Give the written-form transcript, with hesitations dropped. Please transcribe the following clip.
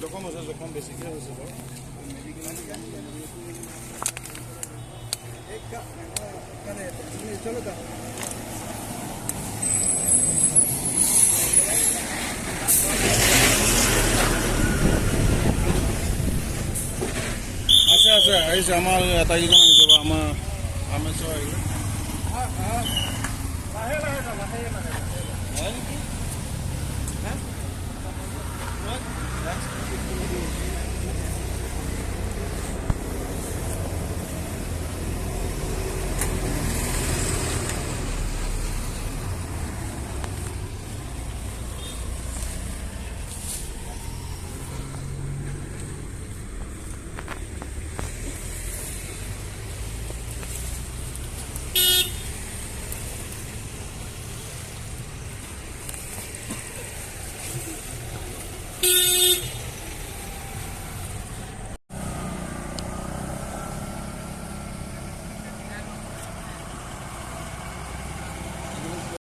জখম হৈছে, জখম বেছিকৈ হৈছে বাৰু। আছে আছে, আহিছে। আমাৰ আটাইকেইজন আহিছে বাৰু। আমাৰ আমেশ্বৰ আহিলে। লাহে লাহে লাহে লাহে। নেকি?